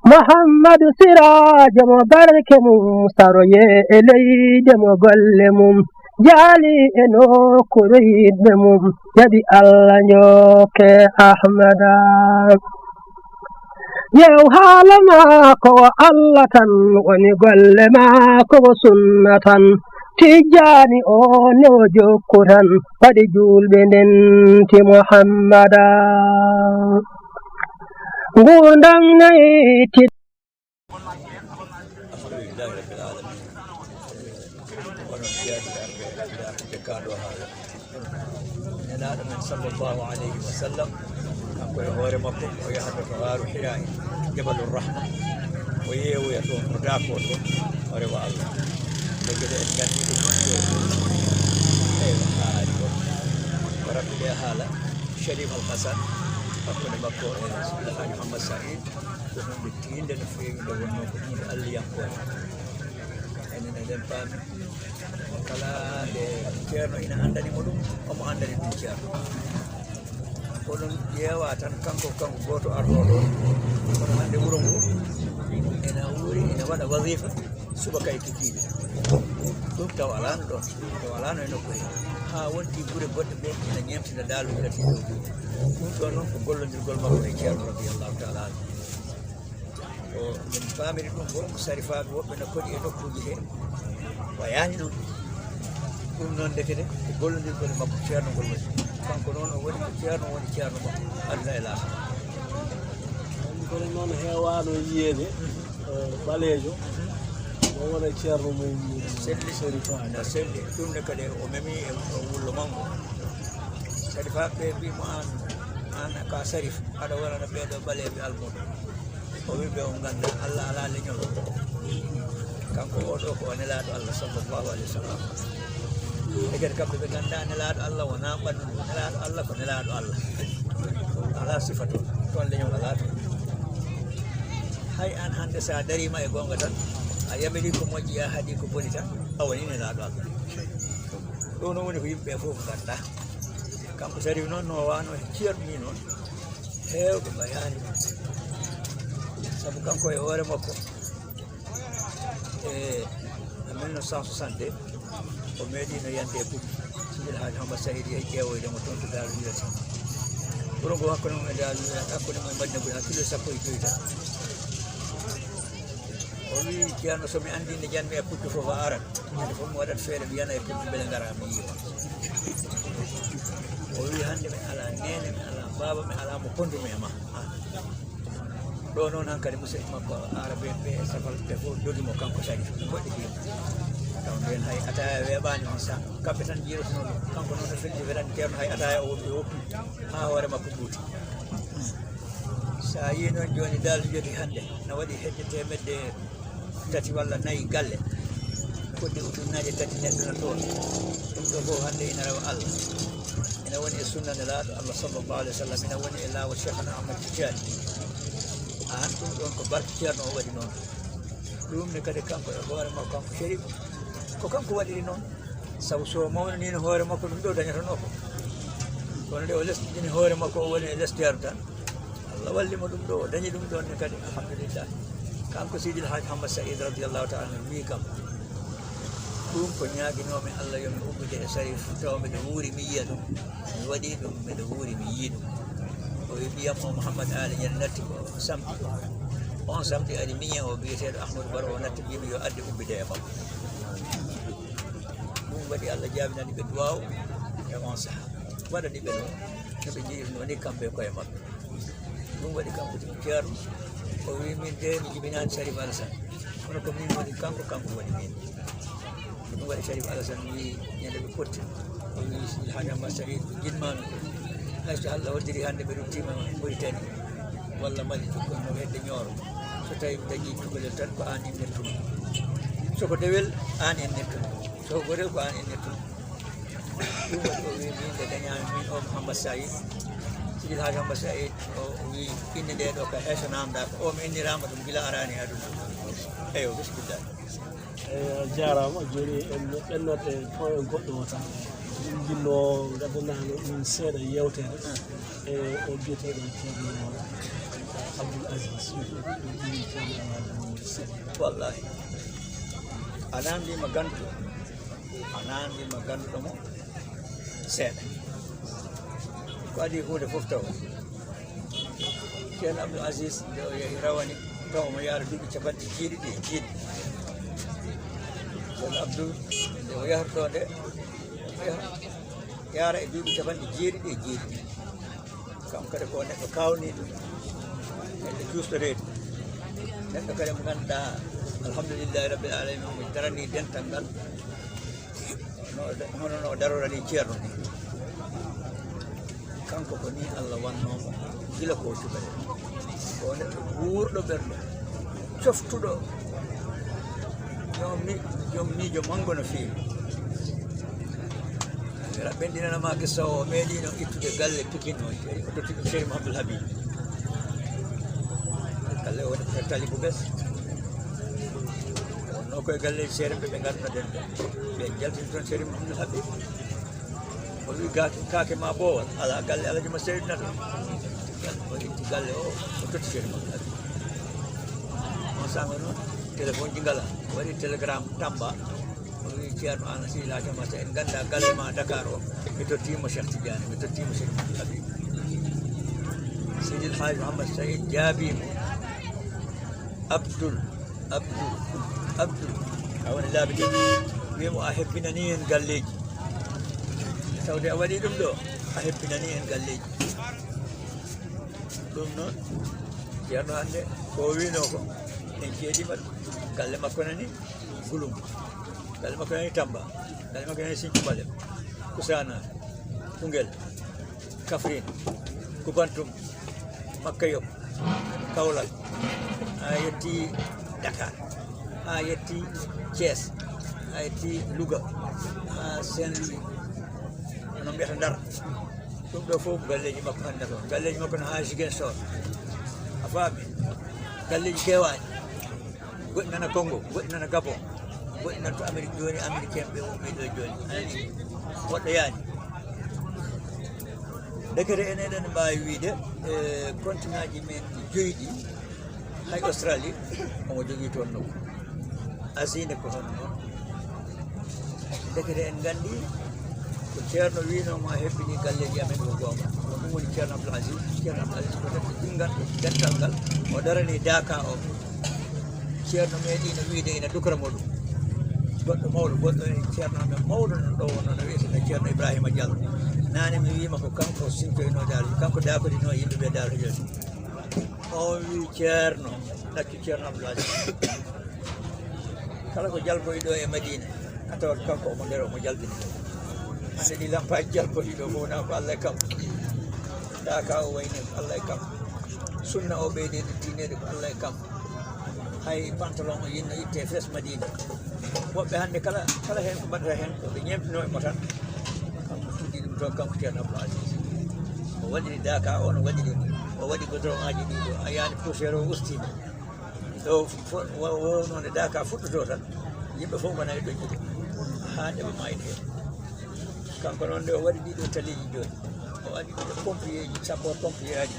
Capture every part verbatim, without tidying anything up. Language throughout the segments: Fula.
Muhammadu Siraajo mo barke mum saroye e leyde mo golle mum jaali e nokkuure yiɗɓe mum jaɓi Allah njokke Ahmada. Yew haala maako o Allah tan woni golle maako o sunna tan. Tijjaani o ne o jokku tan waɗi juulɓe ndenti Muhammada. Nguurndam nayi ti- Alhamdulillahi rabbil alamin. Onon jeyaɗiɓe arɓe arɓe kaado haala. Nelaaɗo men sallallahu alayhi wa sallam, kanko e hoore makko o yahata to haaru Hira en, Jabalur Rahma, o yeewoya toon, o daakoo toon, o rewa Allah. Nde gede en nganndi ko ɗum ɗo. Eywa, haa ari ɗo. Ko raɓɓiɗe haala Sharif Al Hasan, hakkunde makko e Seydi El Hadji Mouhammad Saïd, ko huunde tiiɗnde no feewi, nde wonnoo ko huunde alliyankore. Enen eɗen paami. Kala nde ceerno ina anndani mo ɗum, omo anndani ɗum ceerno. Ko ɗum ƴeewa tan kanko, kanko gooto arɗo ɗo. Kono hannde wuro ngo ina wuuri, ina waɗa wasifa subaka e kikiiɗe. Ɗum taw alaano ɗon, taw alaano e nokku he. Haa wonti gure goɗɗe ɓe ina ñeemtina daalu ina tiiɗo. Ɗum ɗon noon ko gollondirgol makko e ceerno radiyallahu taala anhu. Ko min paamiri ɗum ko sarifaaɓe woɓɓe no koɗi e nokkuuji he wayaani noon. Ɗum noon ndekete ko gollondirgol e makko ceerno ngol woni. Kanko noon o woni ko ceerno woni ceerno makko aduna e laakhira. Kono noon heewaano yiyeede ɓaleejo o wona ceerno mum. Selli Sarifa na selli ɗum ne kadi o memi e wullo mango. Sarifaaɓe ɓe mbi mo aan aan ka sarif aɗa wonana ɓeeɗo ɓaleeɓe almuudo. O wi ɓe on ngannda Allah alaa leñol. Kanko oo ɗoo ko o nelaaɗo Allah sallallahu alayhi wa sallam. E kadi kamɓe ɓe ngannda nelaaɗo Allah wonaa ɓanndu nelaaɗo Allah ko nelaaɗo Allah. Alaa sifa toon toon leñol alaa toon. Hay aan hannde so a dariima e goonga tan a yamirii ko moƴƴi a haɗii ko boni tan a wonii nelaaɗo Allah. Ɗo noon woni ko yimɓe ɓee fof ngannda. Kanko Sariif noon no waano ceerno ni noon. Heewɓe mbayaani ɗum sabu kanko e hoore makko e mille neuf cent soixante-deux o meeɗino yande e Fuuta. Sidi El Hadj Hamad Saïd yehi ƴeewoyde mo toon to Daaru Hira. Wuro ngo hakkunde mum e Daaru Hira hakkunde mum e Madina Guri haa kilo sappo e joy tan. O wii ceerno so mi anndi nde janmi e puccu fof a arat. Ñande fof mi waɗat feere mi yana e puccu mbele ngara mi yiiwa. O wii hannde mi alaa neene mi alaa baaba mi alaa mo ponndumi e ma. Ɗo noon hankadi musidɓe makko arabe ɓe e safal ɓe fof dogi mo kanko Sharif ɓe goɗɗi ɗi. Taw mbiyen hay ataya weeɓaani on saha kamɓe tan jiirotono ɗum kanko noon no felti welani ceerno hay ataya o woppi woppi haa hoore makko ɓuuti. So a yii noon jooni daal jogi hannde na waɗi hedde teemedde tati walla nayi galle fodde ujunnaaje tati neɗɗo na toon. Ɗum ɗo fof hannde ina rewa Allah ina woni e sunna nelaaɗo Allah sallallahu alih wa sallam ina woni e laawol cheikhana ahmad tijani. Aan ɗum ɗoon ko barke ceerno o waɗi noon. Ɗum ne kadi kanko e hoore makko kanko sherif ko kanko waɗiri noon. Sabu so mawnaniino hoore makko ɗum ɗo dañatanoo ko kono nde o lesɗini hoore makko o woni e les ceerno tan. Allah walli mo ɗum ɗo o dañi ɗum ɗon ne kadi alhamdulillah. Kanko Sidil Haj Hammad Saïd radiallahu taala anhu wii kam ɗum ko ñaaginoomi Allah yo mi ummide e Sarif tawa mbiɗo wuuri mi yiya ɗum. Mi waɗi ɗum mbiɗo wuuri mi yii ɗum. O wi mbiyam o Mouhammad Ali ñande natti ko samedi. On samedi ari miñe o biyeteeɗo Ahmadou Baro o natti mbimi yo adde ummide e makko. Ɗum waɗi Allah jaabinani ɓe duwaaw e on saha waɗani ɓe ɗum no ɓe njiyirno ni kamɓe koye maɓɓe. Ɗum waɗi kanko tigi ceerno o wi min de mi jibinaani Sharif Alassane kono ko min woni kanko kanko woni min. Ɗum waɗi Sharif Alassane wi ñande ɓe potti o wi Sidi Hajama Sharif ko jinmami. Hay so Allah hoddiri hannde ɓe ruttima Mauritanie walla Mali jukkono hedde ñooro so tawi mi dañi cukalel tan ko an innirtumi. Soko dewel an innirtumi. Sow gorel ko an innirtumi. Ɗum waɗi o wi min nde dañami min o Mouhammad Saïd. Sidil Haj Mouhammad Saïd o wi inde nde ɗo ka hay so namdaka o mi innirama ɗum gila arani e aduna. Eyo bisimilla. Eyi a jarama joni en ɓennat e point goɗɗo o tan min jinno gaddanano min seeɗa yewtere e o biyeteɗo ceerno. Abdoul Aziz. Wallahi. A nandi ma gantu. A nandi ma gantu mo. Seeɗa. Ko adi huunde fof taw. Ceerno Abdoul Aziz, nde o yehi rawani, taw omo yaara duuɓi capanɗe jeeɗiɗi e jeeɗiɗi. Ceerno Abdoul, nde o yahrotoo nde, o yaha-, yaara e duuɓi capanɗe jeeɗiɗi e jeeɗiɗi. Kam kadi ko neɗɗo kaawniiɗo, neɗɗo cuusɗo reedu. Neɗɗo kadi mo ngannduɗaa, alhamdulillahi rabbil alamin, omo daranii dental ngal. No, hono no darorani ceerno ni. Kanko ko ni Allah wannoo mo gila ko cukalel. Ko neɗɗo guurɗo ɓernde, coftuɗo, joom mi-, joom miijo manngo no feewi. Raɓɓendinana ma kissa o, meeɗiino ittude galle Pikine o, o totti ɗum Seri Mouhamadoul Habib. Galle o woni ko Tali Bubes. Wonno koye galleeji seeɗa ɓe, ɓe ngannduɗaa ɓen ɓe. Ɓe jaltini toon Seri Mouhamadoul Habib. O wi, "Ga-, kaake ma boowal, alaa galle Alhaji ma Seydi Nato." O itti galle o, o totti Seri Mouhamadoul Habib. On sanga noon, téléphone ji ngalaa. O waɗi télégramme Tamba. O wi, "Ceerno, an si laatama, so en ngannda galle ma Dakar o, mi tottiima Cheikh Tidiane, mi tottiima Cheikh Mouhamadou Habib." Seydi El Hadji Mouhamed Saïd jaabiimo, "Abdoul, Abdoul, Abdoul." A woni laabi ɗiɗi. Wiimo, "A hebbinanii en galleeji." Tawde a waɗii ɗum ɗo, a hebbinanii en galleeji. Ɗum noon, ceerno hannde ko o wiinoo ko, en ceediima ɗum. Galle makko nani Gulum, galle makko nani Tamba, galle makko nani Sinthiou Malem, Koussanar, Koungheul, Kaffrine, Koupantoum, Makka Yop, Kaolack, haa yetti Dakar, haa yetti Thiès, haa yetti Louga, haa Saint-Louis, hono mbiyata Ndar. Ɗum ɗo fof ko galleeji makko hannde toon. Galleeji makko no haa Ziguinchor. A faami? Galleeji keewaaɗi. Goɗɗi nana Congo, goɗɗi nana Gabon, goɗɗi nana to Amérique jooni, Américain ɓe wonɓe ɗo jooni. A nani? Woɗɗoyaani. Ndekete en eɗen mbaawi wiide, e, continent ji men joyi ɗi, hay Australie, omo jogii toon nokku. Asie ne ko hono noon. Ndekete en nganndi ko ceerno wiinoo ma hebbini galleeji amen ko goonga. Ko ɗum woni Ceerno Abdoul Aziz. Ceerno Abdoul Aziz ko neɗɗo ɗinngal, dental ngal. O daranii Daaka o. Ceerno meeɗiino wiide ina dukra mo ɗum. Goɗɗo mawɗo, goɗɗo e ceerno amen mawɗo nan ɗo wonno no wiyetee Ceerno Ibrahima Diallo. Naane mi wiima ko kanko sintoynoo Daal, kanko daakodinoo yimɓe ɓe Daal Hijaz. O wi, "Ceerno, ɗaccu Ceerno Abdoul Aziz." Kala ko jalboyi ɗo e Madina, a tawat kanko omo nder, omo jalbini. Hannde ɗi lampaaji jalboyi ɗo fof, wona ko Allah e kam. Daaka o wayni ko Allah e kam. Sunna o ɓeyde ɗo diineede ko Allah e kam. Hay pantalon o yinno itte fes Madina. Woɓɓe hannde kala, kala heen ko mbaɗata heen, ko ɓe ñeemtinoo e mo tan. Kanko suddi ɗum toon, kanko Ceerno Abdoul Aziz. O waɗiri Daaka, o no waɗiri, o waɗi goudron aji ɗi ɗo, a yaani poussière o ustiima. Ɗo fo-, wo-, wo-, noon e Daaka fuɗɗotoo tan, yimɓe fof ngona e ɗoƴƴude, haa nde ɓe maayde heen. Kanko noon nde o waɗi ɗiɗo taliiji jooni, o waɗi ɗiɗo pompier ji, sapeur pompier ari.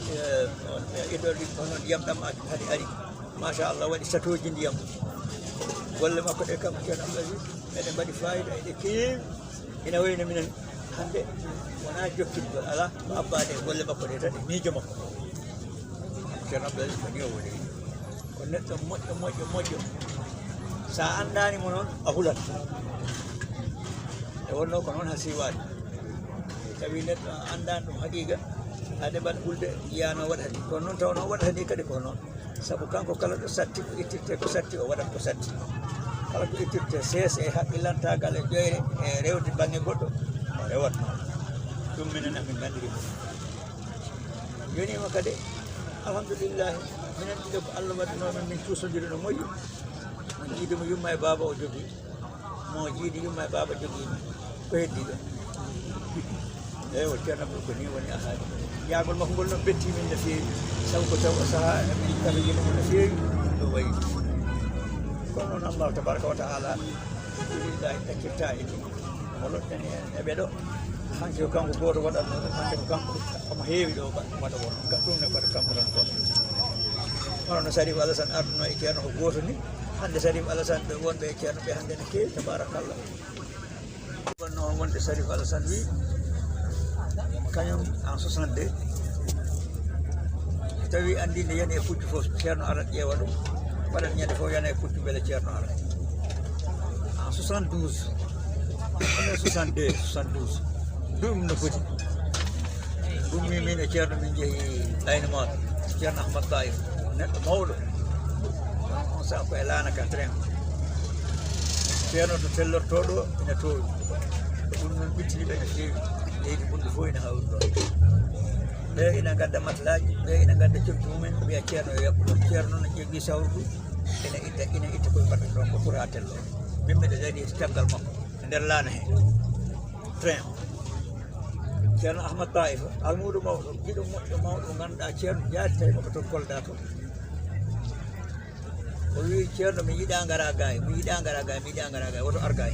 Eh, on, eh, idol ɗi, hono ndiyam ɗam ari, hari ari. Machallah, waɗi satooji ndiyam. Golle makko ɗe kam, Ceerno Abdou Aziz, eɗe mbaɗi fayida, eɗe keewi. Ina wayno minen hannde, wonaa jokkitgol, alaa ko abbaade e golle makko ɗe tan, e miijo makko. Ceerno Abdou Aziz ko nii o woni. Ko neɗɗo moƴƴo, moƴƴo, moƴƴo. So a anndaani mo noon, a hulat. Nde wonnoo ko noon haa siiwaade. Tawi neɗɗo a anndaani ɗum haqiiqa, a ɗeɓat hulde, yiyaa no waɗata ni. Kono noon tawnoo waɗata ni kadi ko noon. Sabu kanko kala ɗo satti, ko ittirtee ko satti, o waɗat ko satti. Kala ko ittirtee sees e haqqillantaagal e ƴoyre e rewde bannge goɗɗo, o rewat noon. Ɗum minen amin nganndiri mo. Yoniima kadi, alhamdulillahi, minen ɗiɗo ko Allah waɗanoo men, min cuusondiri no moƴƴi. Min jiidi mo yumma e baaba o jogii. Mo jiidi yumma e baaba jogii mo. Ko heddii ɗo? Eewa, Ceerno Abdou ko nii woni ahaade. Yaagol makko ngol noon bettii min no feewi. Sabu ko taw o sahaa emin kala yino mo no feewi, ɗum ɗo wayi. Kono noon Allahu tabaraka wa taala, alhamdulillahi, ɗaccirtaa e ɗum. Omo loɗɗani en e ɓeɗo. Hanki ko kanko gooto waɗatno ɗum, hannde ko kanko, omo heewi ɗo waɗa won. Ɗum ne foti kanko tan gooto. Hono no Sarif Alassane arduno e Ceerno ko gooto ni, hannde Sarif Alassane ɓe wonɓe e Ceerno ɓe hannde ne keewi, tabarakallah. Wonno on wonde Sarif Alassane wi, kañum en soixante-deux, tawi anndi nde yani e puccu fof, Ceerno arat ƴeewa ɗum, waɗat ñande fof yana e puccu mbele Ceerno ara. En soixante-douze, soixante-deux, soixante-douze, ɗum no foti. Ummi min e Ceerno, min njehi Aynu Maal, Ceerno Ahmad Taif, neɗɗo mawɗo. On saaha ko e laana ka train. Ceerno to tellortoo ɗo ina toowi. Ɗum noon ɓittini ɓe no feewi. Leydi Bundu fof ina hawri ɗon. Ɓe ina ngadda matlaaji, ɓe ina ngadda coggu mumen, mbiya Ceerno yo yaɓɓu ɗon. Ceerno noon ƴeewi sawru ndu, ina itta, ina itta koye mbaɗa ɗon ko pour a tello. Min mbiɗa dañi caggal makko e nder laana he. Train. Ceerno Ahmad Taif, almuudo mawɗo, giɗo moƴƴo mawɗo, mo ngannduɗaa Ceerno jaari tawi mo ko toon Kolda to. O wi, "Ceerno, mi yiɗaa ngara gaay, mi yiɗaa ngara gaay, mi yiɗaa ngara gaay, woto ar gaay."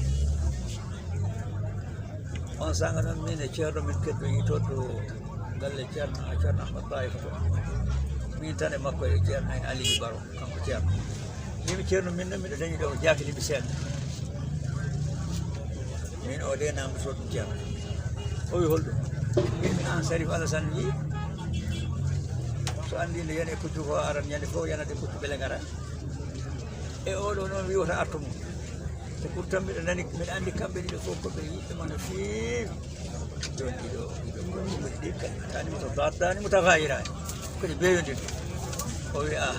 On saanga noon, min e Ceerno min keddoyi to, to galle Ceerno, Ceerno Ahmad Taif to. Min tan e makko e Ceerno e Aliyu Baro. Kanko Ceerno. Mbimi, "Ceerno, min noon miɗo dañi ɗo jaakitiiɓe seeɗa." Min o de namdoto ɗum Ceerno. O wi, "Holɗum?" Mbimi, "Aan Sarif Alassane wi, so anndi nde yani e puccu ko aran ñande fof yanade puccu mbele ngara. E oɗo noon wi wota artu mum." Te pourtant mbiɗo nani, mbiɗo anndi kamɓe ɗiɗo fof ko ɓe yiɗɓe ma no feewi. Jooni ɗiɗo, ɗiɗo ko ɗi ka-, kani mutadaddani mutaghayirani. Ko ɗi mbeeyondirɗi. O wi, "Ah,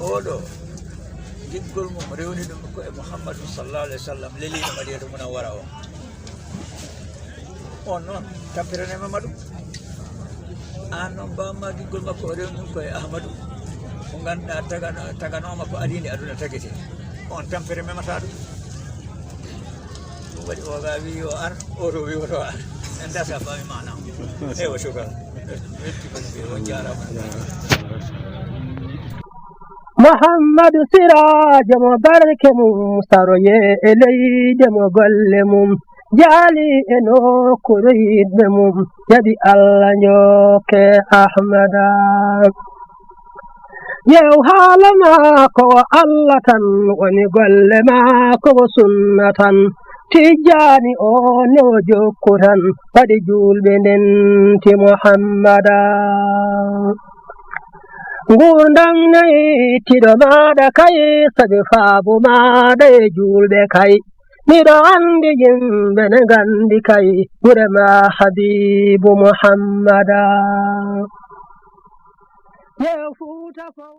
oɗo, giggol mum rewni ɗum ko e Muhammadu sallallahu alaihi wasallam, leliiɗo Madinatu Munawwara o." On noon, tampiranema ma ɗum. Aan noon, bamma giggol makko, o rewni ɗum ko e Ahmadu, mo ngannduɗaa tagano-, taganooma ko adii nde aduna tagete. On tampere memata ɗum. Ɗum waɗi o ga wi o ar, o to wi o to ar. En dasa fami maanaam. Ewa, shukran. Wetti ko ɓe, on jaaraama. Muhammadu Siraajo mo barke mum saroye e leyde mo golle mum. Jaali e nokkuure yiɗɓe mum, jaɓi Allah njokke Ahmada. Yew haala ma ko Allah tan woni golle ma, ko sunna tan. Tijjaani o ne o jokku tan, waɗi juulɓe ndenti Muhammada. Nguurndam nayi tiɗo maaɗa kay, sabi faabu maaɗa e juulɓe kay. Miɗo anndi yimɓe ne nganndi kay gure ma Habiibu Muhammada. Yew Fuuta fow.